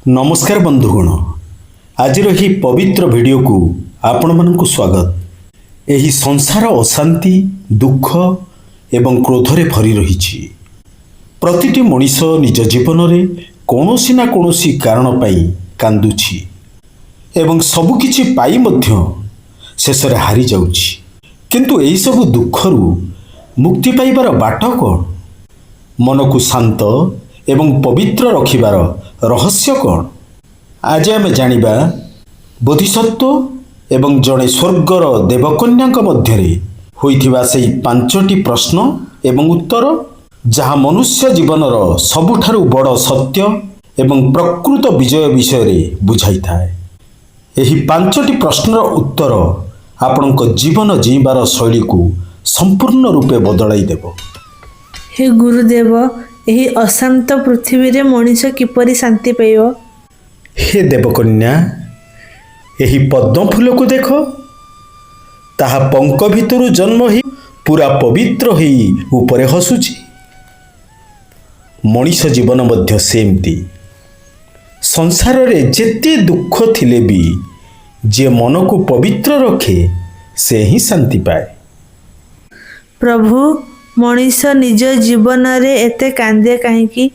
ନମସ୍କାର ବନ୍ଧୁଗଣ, ଆଜିର ଏହି ପବିତ୍ର ଭିଡ଼ିଓକୁ ଆପଣମାନଙ୍କୁ ସ୍ୱାଗତ। ଏହି ସଂସାର ଅଶାନ୍ତି, ଦୁଃଖ ଏବଂ କ୍ରୋଧରେ ଭରି ରହିଛି। ପ୍ରତିଟି ମଣିଷ ନିଜ ଜୀବନରେ କୌଣସି ନା କୌଣସି କାରଣ ପାଇଁ କାନ୍ଦୁଛି ଏବଂ ସବୁକିଛି ପାଇ ମଧ୍ୟ ଶେଷରେ ହାରିଯାଉଛି। କିନ୍ତୁ ଏହିସବୁ ଦୁଃଖରୁ ମୁକ୍ତି ପାଇବାର ବାଟ କ'ଣ? ମନକୁ ଶାନ୍ତ ଏବଂ ପବିତ୍ର ରଖିବାର ରହସ୍ୟ କ'ଣ? ଆଜି ଆମେ ଜାଣିବା ବୋଧିସତ୍ତ୍ୱ ଏବଂ ଜଣେ ସ୍ୱର୍ଗର ଦେବକନ୍ୟାଙ୍କ ମଧ୍ୟରେ ହୋଇଥିବା ସେହି ପାଞ୍ଚଟି ପ୍ରଶ୍ନ ଏବଂ ଉତ୍ତର, ଯାହା ମନୁଷ୍ୟ ଜୀବନର ସବୁଠାରୁ ବଡ଼ ସତ୍ୟ ଏବଂ ପ୍ରକୃତ ବିଜୟ ବିଷୟରେ ବୁଝାଇଥାଏ। ଏହି ପାଞ୍ଚଟି ପ୍ରଶ୍ନର ଉତ୍ତର ଆପଣଙ୍କ ଜୀବନ ଜୀଇଁବାର ଶୈଳୀକୁ ସମ୍ପୂର୍ଣ୍ଣ ରୂପେ ବଦଳାଇ ଦେବ। ହେ ଗୁରୁଦେବ, ଏହି ଅଶାନ୍ତ ପୃଥିବୀରେ ମଣିଷ କିପରି ଶାନ୍ତି ପାଇବ? ହେ ଦେବକନ୍ୟା, ଏହି ପଦ୍ମ ଫୁଲକୁ ଦେଖ। ତାହା ପଙ୍କ ଭିତରୁ ଜନ୍ମ ହୋଇ ପୁରା ପବିତ୍ର ହୋଇ ଉପରେ ହସୁଛି। ମଣିଷ ଜୀବନ ମଧ୍ୟ ସେମିତି। ସଂସାରରେ ଯେତେ ଦୁଃଖ ଥିଲେ ବି ଯିଏ ମନକୁ ପବିତ୍ର ରଖେ, ସେ ହିଁ ଶାନ୍ତି ପାଏ। ପ୍ରଭୁ, ମଣିଷ ନିଜ ଜୀବନରେ ଏତେ କାନ୍ଦେ କାହିଁକି?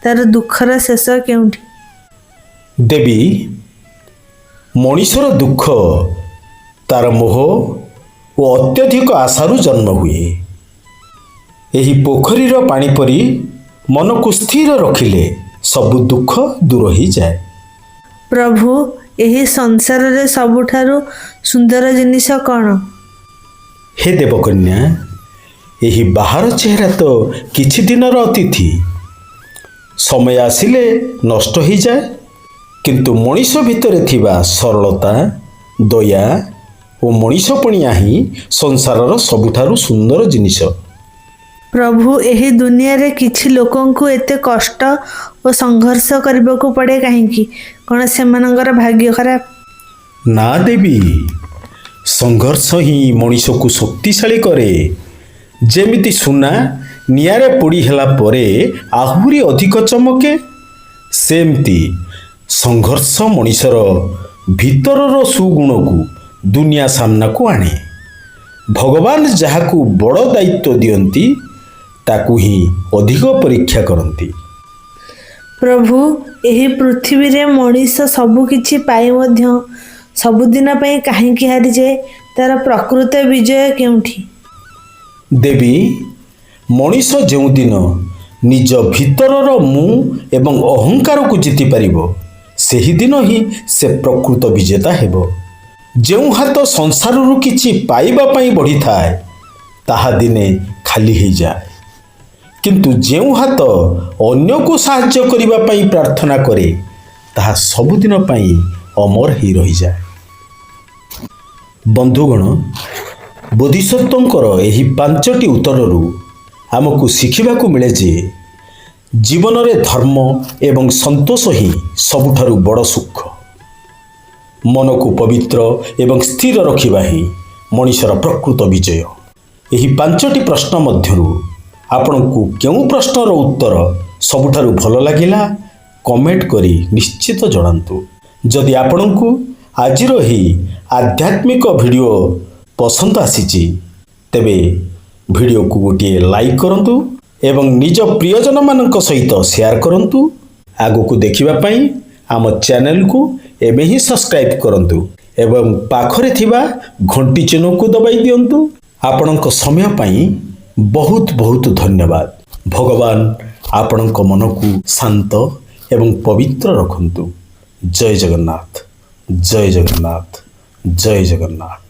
ତାର ଦୁଃଖର ଶେଷ କେଉଁଠି? ଦେବୀ, ମଣିଷର ଦୁଃଖ ତାର ମୋହ ଓ ଅତ୍ୟଧିକ ଆଶାରୁ ଜନ୍ମ ହୁଏ। ଏହି ପୋଖରୀର ପାଣି ପରି ମନକୁ ସ୍ଥିର ରଖିଲେ ସବୁ ଦୁଃଖ ଦୂର ହୋଇଯାଏ। ପ୍ରଭୁ, ଏହି ସଂସାରରେ ସବୁଠାରୁ ସୁନ୍ଦର ଜିନିଷ କ'ଣ? ହେ ଦେବକନ୍ୟା, ଏହି ବାହାର ଚେହେରା ତ କିଛି ଦିନର ଅତିଥି। ସମୟ ଆସିଲେ ନଷ୍ଟ ହୋଇଯାଏ। କିନ୍ତୁ ମଣିଷ ଭିତରେ ଥିବା ସରଳତା, ଦୟା ଓ ମଣିଷପଣିଆ ହିଁ ସଂସାରର ସବୁଠାରୁ ସୁନ୍ଦର ଜିନିଷ। ପ୍ରଭୁ, ଏହି ଦୁନିଆରେ କିଛି ଲୋକଙ୍କୁ ଏତେ କଷ୍ଟ ଓ ସଂଘର୍ଷ କରିବାକୁ ପଡ଼େ କାହିଁକି? କ'ଣ ସେମାନଙ୍କର ଭାଗ୍ୟ ଖରାପ? ନା ଦେବୀ, ସଂଘର୍ଷ ହିଁ ମଣିଷକୁ ଶକ୍ତିଶାଳୀ କରେ। ଯେମିତି ସୁନା ନିଆଁରେ ପୋଡ଼ି ହେଲା ପରେ ଆହୁରି ଅଧିକ ଚମକେ, ସେମିତି ସଂଘର୍ଷ ମଣିଷର ଭିତରର ସୁଗୁଣକୁ ଦୁନିଆ ସାମ୍ନାକୁ ଆଣେ। ଭଗବାନ ଯାହାକୁ ବଡ଼ ଦାୟିତ୍ୱ ଦିଅନ୍ତି, ତାକୁ ହିଁ ଅଧିକ ପରୀକ୍ଷା କରନ୍ତି। ପ୍ରଭୁ, ଏହି ପୃଥିବୀରେ ମଣିଷ ସବୁ କିଛି ପାଇ ମଧ୍ୟ ସବୁଦିନ ପାଇଁ କାହିଁକି ହାରିଯାଏ? ତାର ପ୍ରକୃତ ବିଜୟ କେଉଁଠି? ଦେବୀ, ମଣିଷ ଯେଉଁଦିନ ନିଜ ଭିତରର ମୁଁ ଏବଂ ଅହଙ୍କାରକୁ ଜିତିପାରିବ, ସେହିଦିନ ହିଁ ସେ ପ୍ରକୃତ ବିଜେତା ହେବ। ଯେଉଁ ହାତ ସଂସାରରୁ କିଛି ପାଇବା ପାଇଁ ବଢ଼ିଥାଏ, ତାହା ଦିନେ ଖାଲି ହେଇଯାଏ। କିନ୍ତୁ ଯେଉଁ ହାତ ଅନ୍ୟକୁ ସାହାଯ୍ୟ କରିବା ପାଇଁ ପ୍ରାର୍ଥନା କରେ, ତାହା ସବୁଦିନ ପାଇଁ ଅମର ହେଇ ରହିଯାଏ। ବନ୍ଧୁଗଣ, ବୋଧିସତ୍ତ୍ୱଙ୍କର ଏହି ପାଞ୍ଚଟି ଉତ୍ତରରୁ ଆମକୁ ଶିଖିବାକୁ ମିଳେ ଯେ ଜୀବନରେ ଧର୍ମ ଏବଂ ସନ୍ତୋଷ ହିଁ ସବୁଠାରୁ ବଡ଼ ସୁଖ। ମନକୁ ପବିତ୍ର ଏବଂ ସ୍ଥିର ରଖିବା ହିଁ ମଣିଷର ପ୍ରକୃତ ବିଜୟ। ଏହି ପାଞ୍ଚଟି ପ୍ରଶ୍ନ ମଧ୍ୟରୁ ଆପଣଙ୍କୁ କେଉଁ ପ୍ରଶ୍ନର ଉତ୍ତର ସବୁଠାରୁ ଭଲ ଲାଗିଲା, କମେଣ୍ଟ କରି ନିଶ୍ଚିତ ଜଣାନ୍ତୁ। ଯଦି ଆପଣଙ୍କୁ ଆଜିର ଏହି ଆଧ୍ୟାତ୍ମିକ ଭିଡ଼ିଓ ପସନ୍ଦ ଆସିଛି, ତେବେ ଭିଡ଼ିଓକୁ ଗୋଟିଏ ଲାଇକ୍ କରନ୍ତୁ ଏବଂ ନିଜ ପ୍ରିୟଜନମାନଙ୍କ ସହିତ ସେୟାର କରନ୍ତୁ। ଆଗକୁ ଦେଖିବା ପାଇଁ ଆମ ଚ୍ୟାନେଲକୁ ଏବେ ହିଁ ସବସ୍କ୍ରାଇବ୍ କରନ୍ତୁ ଏବଂ ପାଖରେ ଥିବା ଘଣ୍ଟି ଚିହ୍ନକୁ ଦବାଇ ଦିଅନ୍ତୁ। ଆପଣଙ୍କ ସମୟ ପାଇଁ ବହୁତ ବହୁତ ଧନ୍ୟବାଦ। ଭଗବାନ ଆପଣଙ୍କ ମନକୁ ଶାନ୍ତ ଏବଂ ପବିତ୍ର ରଖନ୍ତୁ। ଜୟ ଜଗନ୍ନାଥ, ଜୟ ଜଗନ୍ନାଥ, ଜୟ ଜଗନ୍ନାଥ।